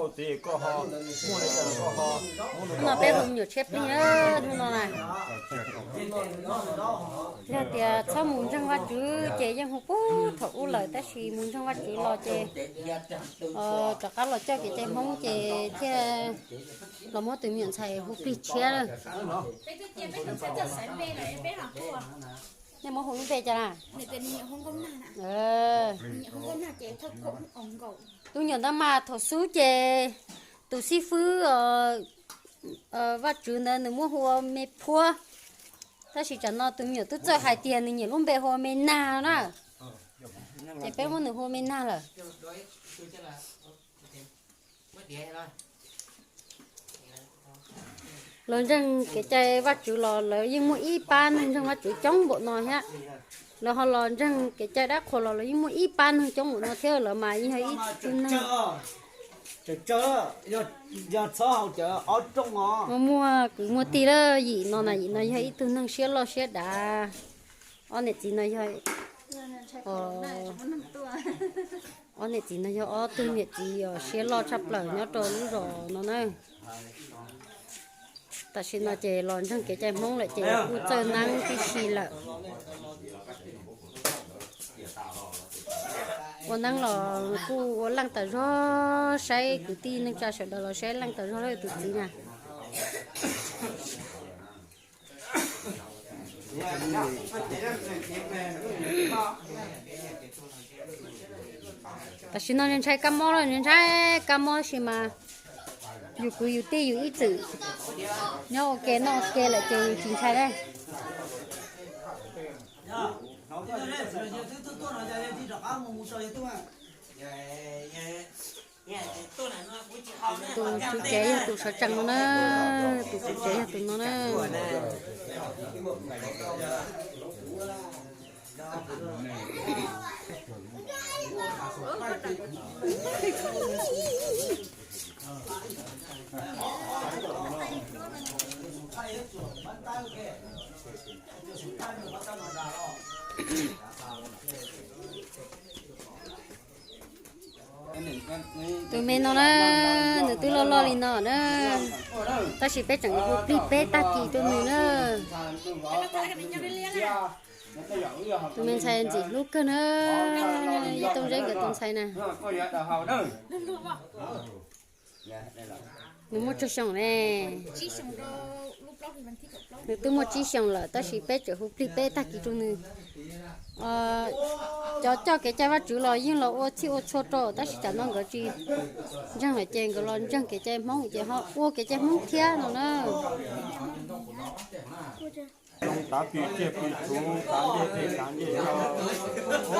koj tes koj ho, muaj li cas los koj ho. Hnub no peb hu me nyuam tshiab plig na, hnub no na. Yog tias txhob mus ntseeg Vajtswv ces yeej hu puag thaum ub lawm, tab sis mus ntseeg Vajtswv los ces rov qab los coj kev cai Hmoob ces thiaj los muab tus me nyuam ntxhais hu plig tshiab lawm. Nej muab hu lub npe cas na? Tus nyuam ntawd mas thaum xub ces tus xib fwb Vajtswv ntawd nws muab hu ua Me Phuab, tab sis tsam no tus me nyuam twb txawj hais tias nws nyiam lub npe hu ua Me Nag no na. Ces peb muab nws hu ua Me Nag lawm. Los ntseeg kev cai Vajtswv los lawv yeej muaj ib pab neeg ntseeg Vajtswv coob npaum no thiab. Lawv ho los ntseeg kev cai dab qhuas los lawv yeej muaj ib pab neeg coob npaum no thiab, lawv mas yeej yog ib tug neeg. Muaj muaj kwv muaj tij lawm, yim no na, yim no yog ib tug neeg siab loj siab dav. Ob niam txiv no yog, ob niam txiv no yog ob tug niam txiv uas siab loj tshaj plaws nyob rau lub zos no na. Tam sim no ces los ntseeg kev cai Hmoob lawm ces kuj txawj neeb tib si lawm. Ua neeb los kuj ua leej tawm zog, saib kwv tij neej tsa sawv daws los saib leej tawm zog lawm tus txiv na. Tam sim no ntshai kab mob lawm, ntshai kab mob sis mas yus kwv yus tij yus ib txwm nyob ua ke noj ua ke lawm ces yus tsis ntshai na. Tus tswv tsev yog tus sawv tsees no na, tus tswv tsev yog tus no na. Tus me no na, nws twb loj loj li no na, tab sis peb tseem hu plig peb tag kis rau nws na. Tus me ntxhais ntxim hlub kawg na, Yij Tooj Zeb nkawd tus ntxhais na. Nws muaj tsawg xyoo ne? Nws twb muaj tsib xyoos lawm, tab sis peb tseem hu plig peb tag kis rau nws. Cov coj kev cai Vajtswv los yeej los ua txhij ua txhua rau, tab sis tsam no nkawd tsis ntseeg lawm ces nkawd los ntseeg kev cai Hmoob ces ho ua kev cai Hmoob thiab no na. Tav pis ciaj pis txhuv, tav ncej pis tav ncej, ua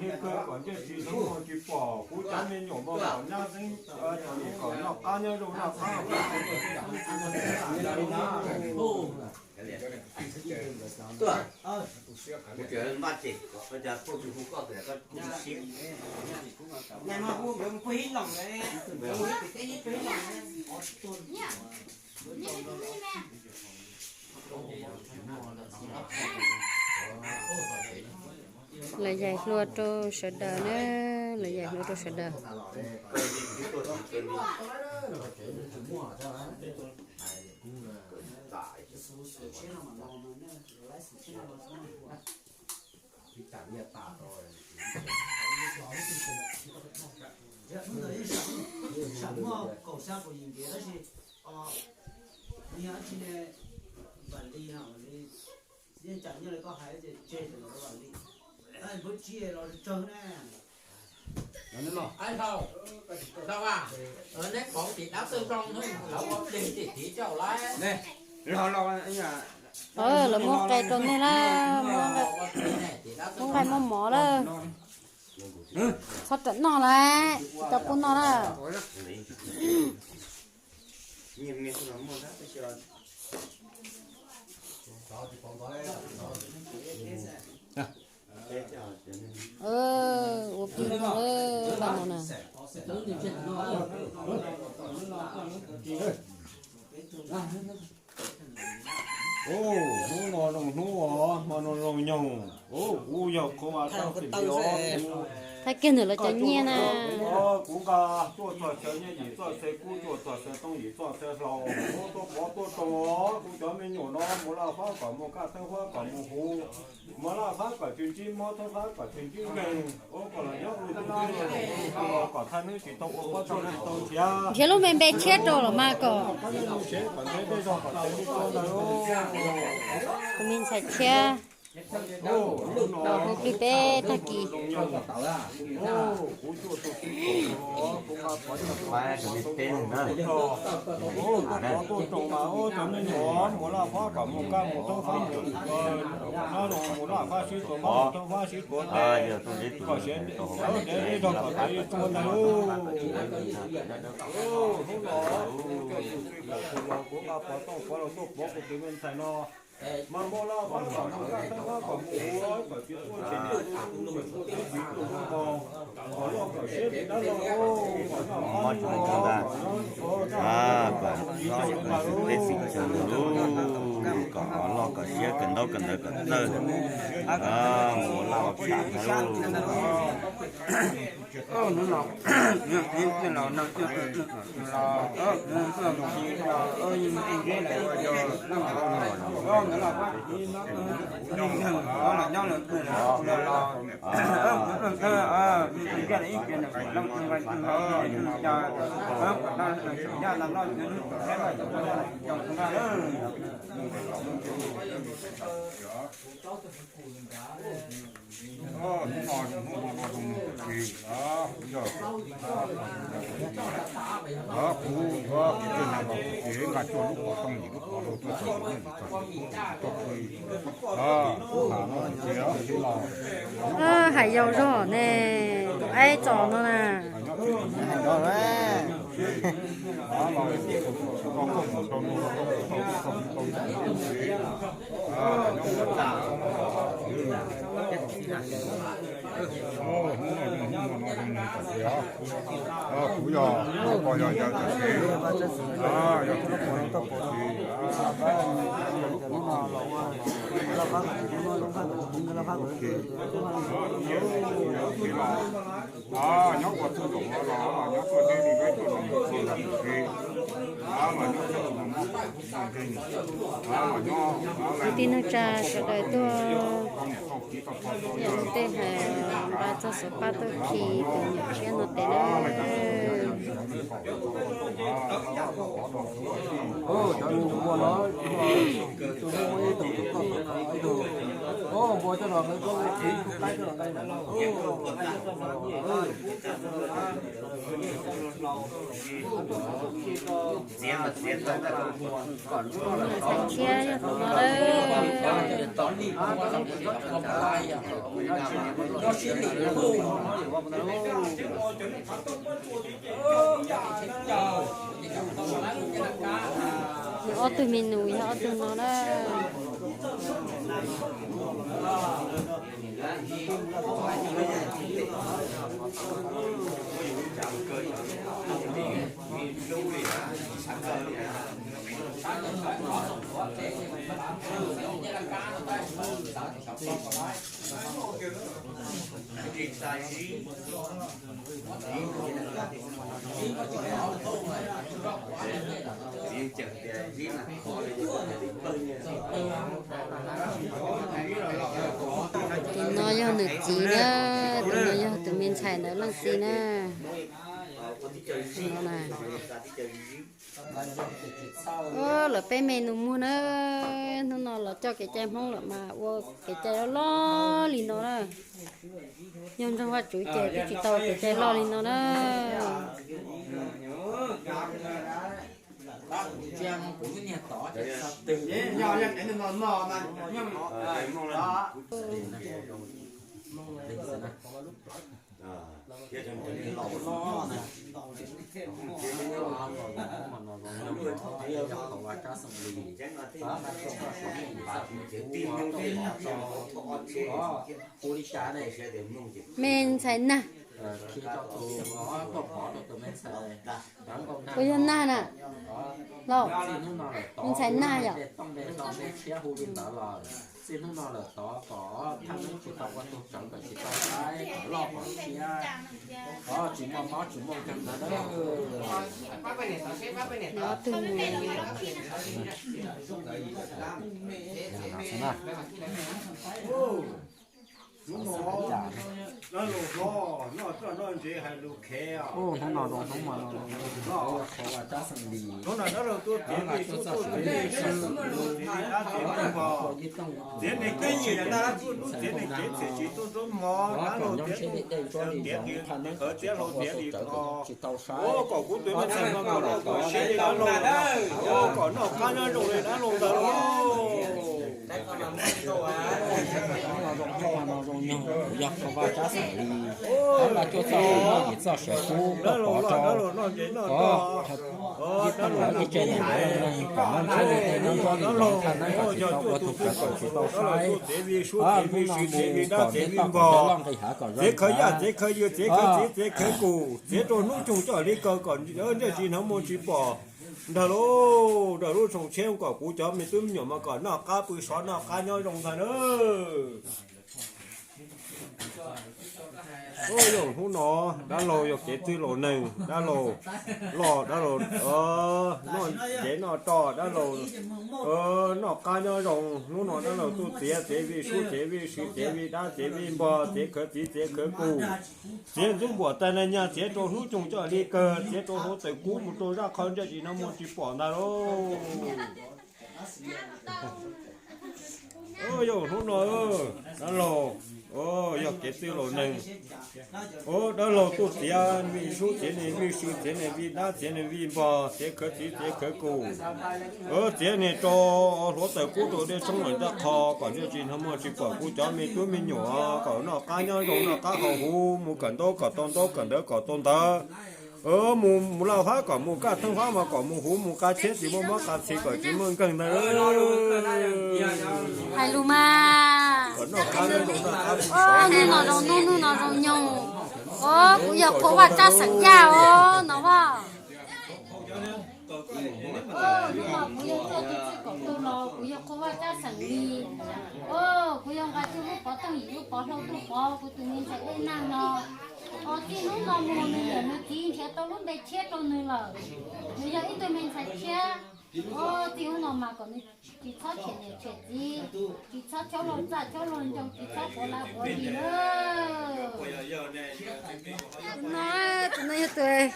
niag kawg kom ntsej tsis hnov tsis pom, kuv cov me nyuam mas kom nyab xeeb, kom noj qab nyob zoo noj qab. Lawv yaim hlua rau sawv daws na, lawv yaim hlua rau sawv daws. Neb koom tim dab txawj zoo lawv ua plig tim tid coj lawm. Lawv muab qe rau nej lawm, muab nqaij muab mov lawm. Txhob rawm noj lawm, tsis tau pub noj lawm. Ua plig no lawm, vaj no na. Hnub no zoo hnub os, hmo no zoo nyoog. Kuv yog qhov mas tau tim li os. Thaij kiag ntawm lawv cov nyiaj na. Kuv nqa tuaj txog chaw nyiaj yim txoj xev kub, tuaj txog xev tooj yim txoj xev hlau, tuaj pov tuaj roos os. Kuv cov me nyuam no mus laj fab kom mus kaj, thawb fab kom mus huv, mus laj fab kom tsis ntsib mob, thawb fab kom tsis ntsib nkeeg. Ua kom los nyob ua kom thaj neeb tsis tau ua pob tsuas tsis tau nrhiav. Nrhiav lub me npe tshiab rau los mas kom. Kuv me ntxhais tshiab hu plig peb tag kis. Hnub no kuv nqa pov tooj pov los tuaj pov kuv tus me ntxhais no. Mas mus laj fab kom mus kaj, thawb fab kom mus huv, kom tsis tuaj tsis nyob, tsis tuaj mus nkaus, kom loj kom siab li dab laug. Kom loj kom siab kawm ntaub kawm ntawv kom txawj. Mus laj ua kam ntawd. Hnub no hnub no no zoo nyoog tag kis, kuv yog, kuv yog kuv tus neeg los kuv ces nqa cuaj lub qhov rooj, yim lub qhov rooj tuaj txog tus neeg txog tuaj pw. Hais yau zog ne, tus aib txos no na. Kuv yog, kuv yog yawg tam sim, yog kuv yog tam sim. Nyob ua txuj zoom no los nyob tuaj deb li peb tuaj no tam sim. Kwv tij neej tsa sawv daws tuaj, yog tej hais nqa txog xov pab tuaj khi tus nyuam siab no tes na. Ntxhais tshiab yog tus no lawm. Nws ob tug me nus yog ob tug no na. Tus no yog nws txiv na, tus no yog tus me ntxhais ntawd leej txiv na. Lawv peb me nus muag na, hnub no los coj kev cai Hmoob lawm mas ua kev cai loj loj li no na. Yog ntseeg Vajtswv ces twb tsis tau kev cai loj li no na. Me ntxhais nag, puas yog nag na? Los, me ntxhais nag yom? Txij hnub no lawm tod kom thaj neeb tsis tau ua tug tsawv kom tsis tau saib kom loj kom siab, tsis muaj mob tsis muaj nkeeg ntawd. Hnub no, dab laug hlob, noj txoj noj ntsev hais lus khev os. Hnub no zoo hnub mas no, hnub no dab laug tuaj txiav txim sub tuaj txiav txim sub, txiav txim dab txiav txim npog, txiav neeg kev txim txiav neeg kev txim tsis tuaj nruab mov, dab laug txiav tub txiav qhawv txiav hlau txiav li ko. Ua kom kuv tus me ntxhais no kom loj kom siab li dab laug, ua kom noj qab nyob zoo li dab laug ntag lauj. Hnub no zoo hnub mas no zoo nyoog, kuv yog Kho Vaj Tsab Xeem Lis, tab mas tuaj txog tus noj yim txoj sav kub koj pov rau, koj ib tug ib tse niam lawv neeg kom noj ntshav li tej noj ntshav li tej thaj neeb kom tsis tau ua tug tsawv kom tsis tau saib. Hnub no mus kom ntiav toj kom ntiav loj nqis hav kom zoo, txiav khawv yaj txiav khawv ywg txiav khawv txiv txiav khawv kus, txiav rau hnub coog coj li kawg kom ntsej tsis hnov muag tsis pom ntag lauj. Ntawm lub tshooj tsheb kom kuv cov me tub me nyuam mas kom noj qab pw sov noj qab nyob zoo ntag na. Yog hnub no dab laug yog kev txwj laus neeg, dab laug loj dab laug noj cev noj roj, dab laug noj qab nyob zoo. Hnub no dab laug tuaj txiav, txiav vij sub txiav vij sw txiav vij dab txiav vij npog txiav khawv txiv txiav khawv kus, txiav ntxub npuam tag na nyag txiav rau hnub coog coj li kawg, txiav rau hauv tawm kub mus rau zaj qhov ntsej tsis hnov muag tsis pom ntag lauj. Yog hnub no dab laug yog kev txwj laus neeg, dab laug tuaj txiav vij sub txiav niag vij sw txiav niag vij dab txiav niag vij npog txiav khawv txiv txiav khawv kus, txiav niag rau hluav taws kub rau dej tshoob lawm ncaj qho kom ntsej tsis hnov muag tsis pom kuv cov me tub me nyuam kom noj qab nyob zoo noj qab haus huv mus kawm ntaub kom tau ntaub kawm ntawv kom tau ntawv. Mus mus lauj fab kom mus kaj theeb fab mas kom mus huv mus qa tshiab tsis muaj mob qa txhi kom tsis muaj nkeeg ntag. Hais lus mas. Hnub no zoo hnub, hnub no zoo nyoog. Kuv yog Kho Vaj Tsab Xeem Yaj os no Vaj. Hnub no kuv yog coj tus txij kom tau los kuv yog Kho Vaj Tsab Xeem Lis. Kuv yog nqa tug lub pov tooj yim lub pov hlau tuaj pov kuv tus me ntxhais dej nag no. Txij hnub no mus nws niam nws txiv nrhiav tau lub npe tshiab rau nws lawm. Nws yog ib tug me ntxhais tshiab. Txij hnub no mas kom nws tsis txhob tshiam niam tshiam txiv, tsis txhob chob luag txaj chob luag ncoo, tsis txhob quav lab quav lis na. Tus no yog tus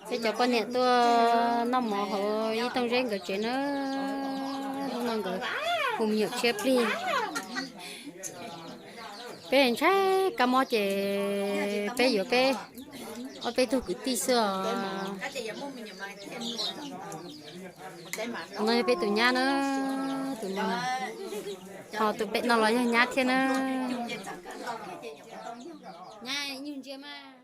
Peb cov poj niam tuaj noj mov hauv ib Tooj Zeb nkawd tsev na. Hnub no nkawd hu me nyuam tshiab plig. Peb ntshai kab mob ces peb yuav peb ob peb tug kwv tij xwb os. No yog peb tus nyab na, tus no, ho tus pem no los yog nyab thiab na. Nyab ib nyuag ntsia mas.